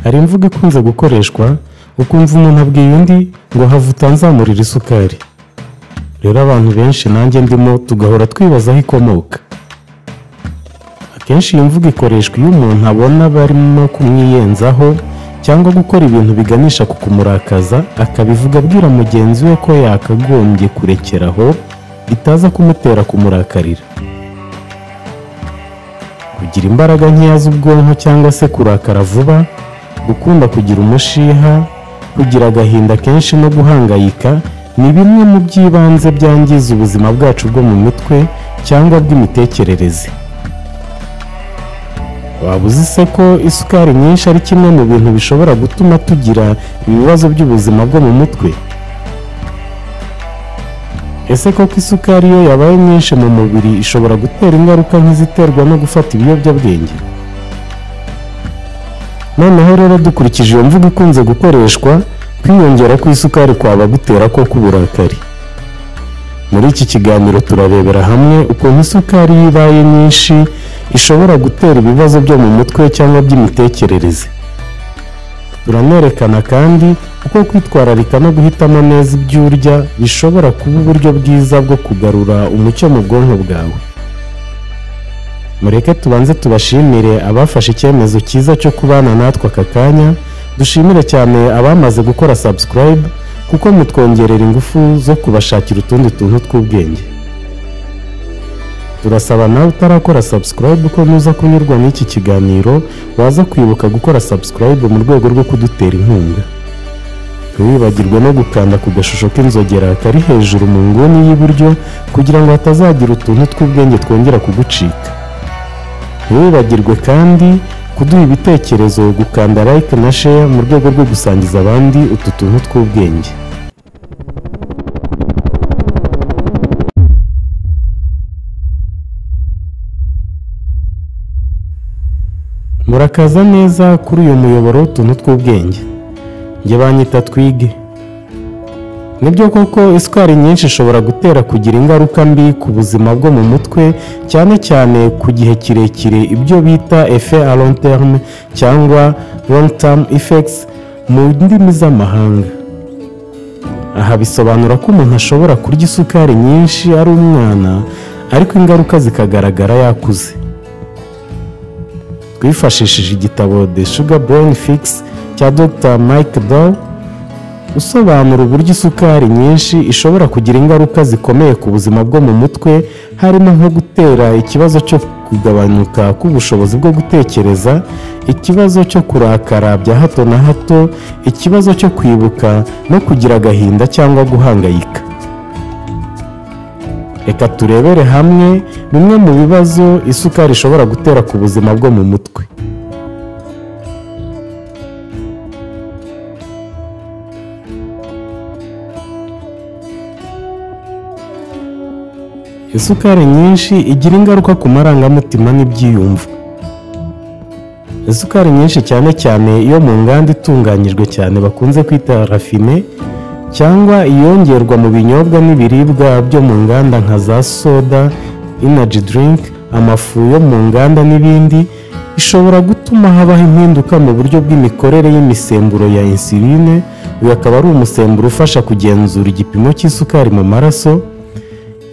Hari imvugo ikunze gukoreshwa ukumva umuntu abwiye undi ngo have utanzamurira isukari. Rero abantu benshi nanjye ndimo tugahora twibaza aho ikomoka. Akenshi iyi mvugo ikoreshwa iyo umuntu abona barimo kumwiyenzaho cyangwa gukora ibintu biganisha ku kumurakaza, akabivuga abwira mugenzi we ko yakagombye kurekeraho bitaza kumutera kumurakarira. Kugira imbaraga nkeya z'ubwonko cyangwa se kurakara vuba, gukunda kugira umushiha, kugira agahinda kenshi no guhangayika ni bimwe mu by'ibanze byangiza ubuzima bwacu bwo mu mutwe cyangwa bw'imitekerereze. Waba uzi se ko isukari nyinshi ari kimwe mu bintu bishobora gutuma tugira ibibazo by'ubuzima bwo mu mutwe? Ese koko isukari iyo yabaye nyinshi mu mubiri ishobora gutera ingaruka nk'iziterwa no gufata ibiyobyabwenge? Noneho rero dukurikije iyo mvugo ikunze gukoreshwa, kwiyongera kw'isukari kwaba gutera koko uburakari. Muri iki kiganiro turarebera hamwe ukuntu isukari iyo ibaye nyinshi ishobora gutera ibibazo byo mu mutwe cyangwa by'imitekerereze. Turanerekana kandi uko kwitwararika no guhitamo neza ibyo urya bishobora kuba uburyo bwiza bwo kugarura umucyo mu bwonko bwawe. Mureke tubanze tubashimire abafashe icyemezo cyiza cyo kubana natwe aka kanya, dushimire cyane abamaze gukora subscribe kuko mutwongerera ingufu zo kubashakira utundi tuntu tw'ubwenge. Turasaba nawe utarakora subscribe ko nuza kunyurwa n'iki kiganiro waza kwibuka gukora subscribe mu rwego rwo kudutera inkunga. Ntiwibagirwe no gukanda ku gashusho k'inzogera kari hejuru mu nguni y'iburyo kugira ngo hatazagira utuntu tw'ubwenge twongera kugucika. Ntiwibagirwe kandi kuduha ibitekerezo, gukanda like na share mu rwego rwo gusangiza abandi utu tuntu tw'ubwenge. Murakaza neza kuri uyu muyoboro w'utuntu tw'ubwenge. Njye banyita Twige. Nibyo koko isukari nyinshi ishobora gutera kugira ingaruka mbi ku buzima bwo mu mutwe, cyane cyane ku gihe kirekire, ibyo bita effet à long terme cyangwa long term effects mu ndimi z'amahanga. Aha bisobanura ko umuntu ashobora kurya isukari nyinshi ari umwana, ariko ingaruka zikagaragara yakuze. Twifashishije igitabo The Sugar Brain Fix cya Dr. Mike Dow, usobanura uburyo isukari nyinshi ishobora kugira ingaruka zikomeye ku buzima bwo mu mutwe, harimo nko gutera ikibazo cyo kugabanuka k'ubushobozi bwo gutekereza, ikibazo cyo kurakara bya hato na hato, ikibazo cyo kwibuka no kugira agahinda cyangwa guhangayika. Reka turebere hamwe bimwe mu bibazo isukari ishobora gutera ku buzima bwo mu mutwe. Isukari nyinshi igira ingaruka ku marangamutima n'ibyiyumvo. Isukari nyinshi cyane cyane iyo mu nganda itunganyijwe cyane bakunze kwita rafine, cyangwa iyongerwa mu binyobwa n'ibiribwa byo mu nganda nka za soda, energy drink, amafu yo mu nganda n'ibindi, ishobora gutuma habaho impinduka mu buryo bw'imikorere y'imisemburo ya insuline. Uyu akaba ari umusemburo ufasha kugenzura igipimo cy'isukari mu maraso.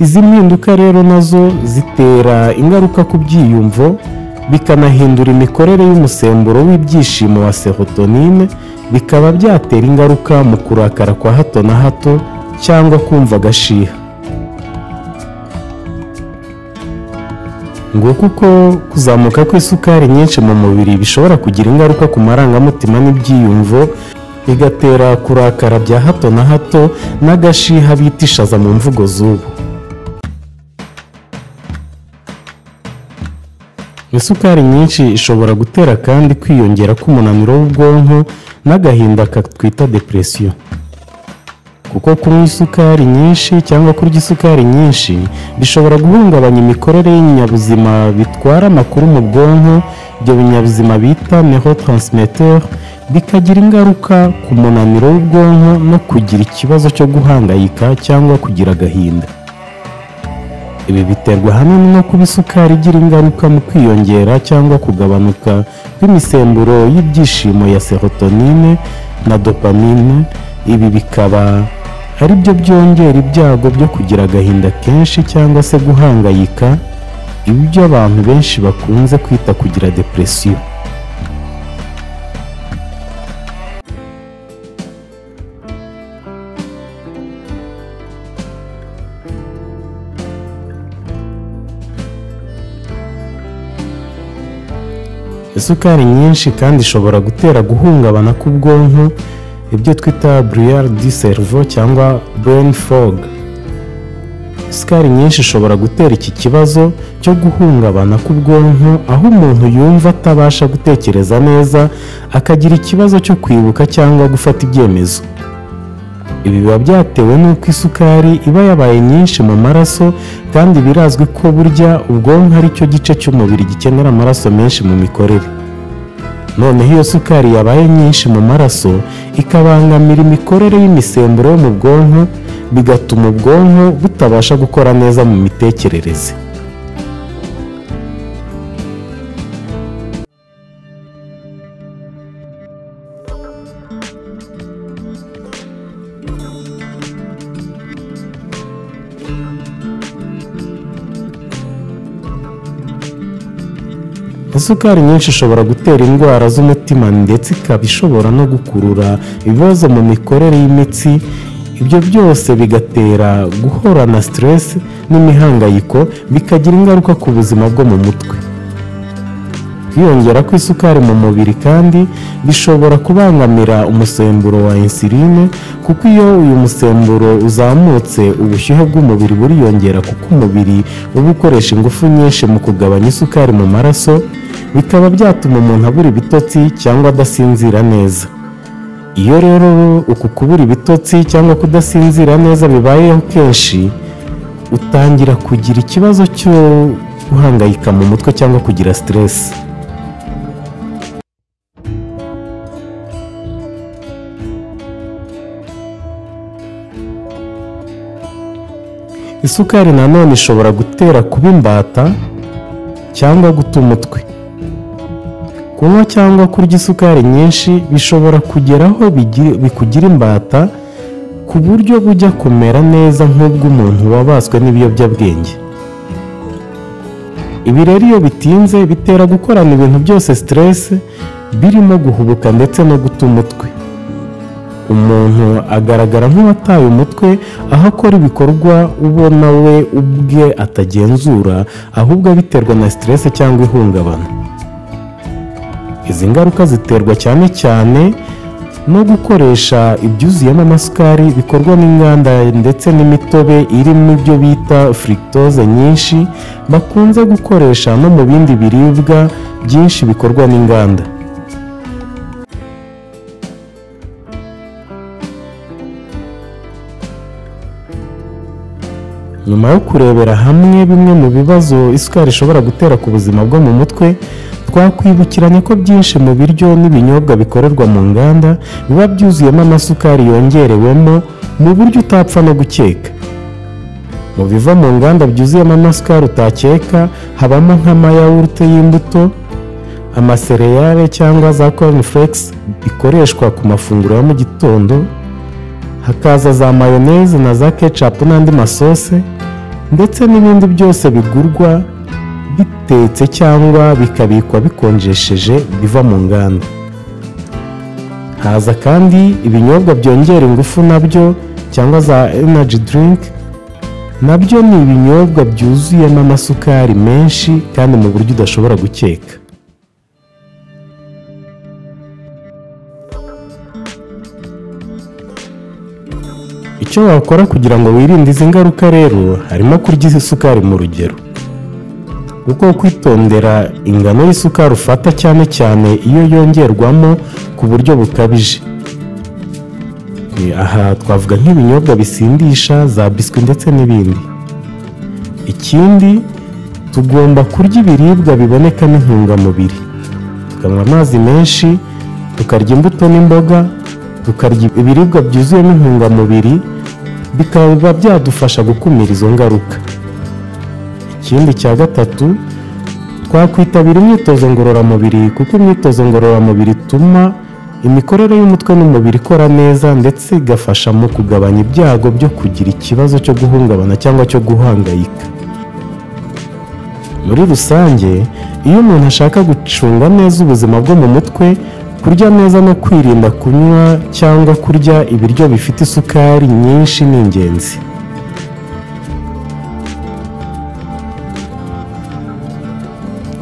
Izi mpinduka rero nazo zitera ingaruka ku byiyumvo, bikanahindura imikorere y'umusemburo w'ibyishimo wa serotonine, bikaba byatera ingaruka mu kurakara kwa hato na hato cyangwa kumva agashiha. Nguko uko kuzamuka kw'isukari nyinshi mu mubiri bishobora kugira ingaruka ku marangamutima n'ibyiyumvo, bigatera kurakara bya hato na hato n'agashiha bita ishaza mu mvugo z'ubu. Isukari nyinshi ishobora gutera kandi kwiyongera k'umunaniro w'ubwonko n'agahinda twita depression. Kuko kunywa isukari nyinshi cyangwa kurya isukari nyinshi bishobora guhungabanya imikorere y'ibinyabuzima bitwara amakuru mu bwonko, ibyo binyabuzima bita neurotransmitter, bikagira ingaruka ku munaniro w'ubwonko no kugira ikibazo cyo guhangayika cyangwa kugira agahinda. Ibi biterwa ahanini no kuba isukari igira ingaruka mu kwiyongera cyangwa kugabanuka kw'imisemburo y'ibyishimo ya serotonine na dopamine. Ibi bikaba ari byo byongera ibyago byo kugira agahinda kenshi cyangwa se guhangayika, ibyo abantu benshi bakunze kwita kugira depression. Isukari nyinshi kandi ishobora gutera guhungabana k'ubwonko, ibyo twita brouillard du cerveau cyangwa brain fog. Isukari nyinshi ishobora gutera iki kibazo cyo guhungabana k'ubwonko, aho umuntu yumva atabasha gutekereza neza, akagira ikibazo cyo kwibuka cyangwa gufata ibyemezo. Ibi biba byatewe n'uko isukari iba yabaye nyinshi mu maraso, kandi birazwi ko burya ubwonko ari cyo gice cy'umubiri gikenera amaraso menshi mu mikorere. Noneho iyo sukari yabaye nyinshi mu maraso ikabangamira imikorere y'imisemburo yo mu bwonko, bigatuma ubwonko butabasha gukora neza mu mitekerereze. Isukari nyinshi ishobora gutera indwara z'umutima ndetse ikaba ishobora no gukurura ibibazo mu mikorere y'imitsi. Ibyo byose bigatera guhorana stress n'imihangayiko, bikagira ingaruka ku buzima bwo mu mutwe. Kwiyongera kw'isukari mu mubiri kandi bishobora kubangamira umusemburo wa insuline, kuko iyo uyu musemburo uzamutse ubushyuhe bw'umubiri buriyongera, kuko umubiri uba ukoresha ingufu nyinshi mu kugabanya isukari mu maraso, bikaba byatuma umuntu abura ibitotsi cyangwa adasinzira neza. Iyo rero uku kubura ibitotsi cyangwa kudasinzira neza bibayeho kenshi, utangira kugira ikibazo cyo guhangayika mu mutwe cyangwa kugira stress. Isukari nanone ishobora gutera kuba imbata cyangwa guta umutwe. Kunywa cyangwa kurya isukari nyinshi bishobora kugeraho bikugira imbata ku buryo bujya kumera neza nk'ubw'umuntu wabaswe n'ibiyobyabwenge. Ibi rero iyo bitinze bitera gukorana ibintu byose stress, birimo guhubuka ndetse no guta umutwe. Umuntu agaragara nk'uwataye umutwe, aho akora ibikorwa ubona we ubwe atagenzura, ahubwo biterwa na stress cyangwa ihungabana. Izi ngaruka ziterwa cyane cyane no gukoresha ibyuzuyemo amasukari bikorwa n'inganda ndetse n'imitobe irimo ibyo bita fructose nyinshi bakunze gukoresha no mu bindi biribwa byinshi bikorwa n'inganda. Nyuma yo kurebera hamwe bimwe mu bibazo isukari ishobora gutera ku buzima bwo mu mutwe, twakwibukiranya ko byinshi mu biryo n'ibinyobwa bikorerwa mu nganda biba byuzuyemo amasukari yongerewemo mu buryo utapfa no gukeka. Mu biva mu nganda byuzuyemo amasukari utakeka habamo nk'amayawurute y'imbuto, amasereyale cyangwa za cornflakes bikoreshwa ku mafunguro ya mu gitondo, hakaza za mayoneze na za ketchup n'andi masose, ndetse n'ibindi byose bigurwa bitetse cyangwa bikabikwa bikonjesheje biva mu nganda. Haza kandi ibinyobwa byongera ingufu nabyo cyangwa za energy drink, nabyo ni ibinyobwa byuzuyemo amasukari menshi kandi mu buryo udashobora gukeka. Icyo wakora kugira ngo wirinde izi ngaruka rero harimo kurya isukari mu rugero, kuko kwitondera ingano y'isukari ufata cyane cyane iyo yongerwamo ku buryo bukabije. Aha twavuga nk'ibinyobwa bisindisha, za biswi ndetse n'ibindi. Ikindi, tugomba kurya ibiribwa bibonekamo intungamubiri, tukanywa amazi menshi, tukarya imbuto n'imboga, tukarya ibiribwa byuzuyemo intungamubiri, bikaba byadufasha gukumira izo ngaruka. Ikindi cya gatatu, twakwitabira imyitozo ngororamubiri, kuko imyitozo ngororamubiri ituma imikorere y'umutwe n'umubiri ikora neza, ndetse igafasha mu kugabanya ibyago byo kugira ikibazo cyo guhungabana cyangwa cyo guhangayika. Muri rusange, iyo umuntu ashaka gucunga neza ubuzima bwo mu mutwe, kurya neza no kwirinda kunywa cyangwa kurya ibiryo bifite isukari nyinshi ni ingenzi.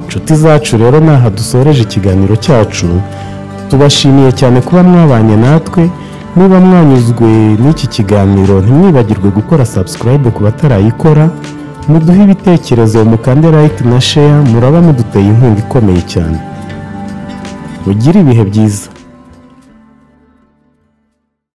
Inshuti zacu rero, naha dusoreje ikiganiro cyacu. Tubashimiye cyane kuba mwabanye natwe. Niba mwanyuzwe n'iki kiganiro, ntimwibagirwe gukora subscribe ku batarayikora, muduhe ibitekerezo, mukande like na share, muraba muduteye inkunga ikomeye cyane. Mugire ibihe byiza.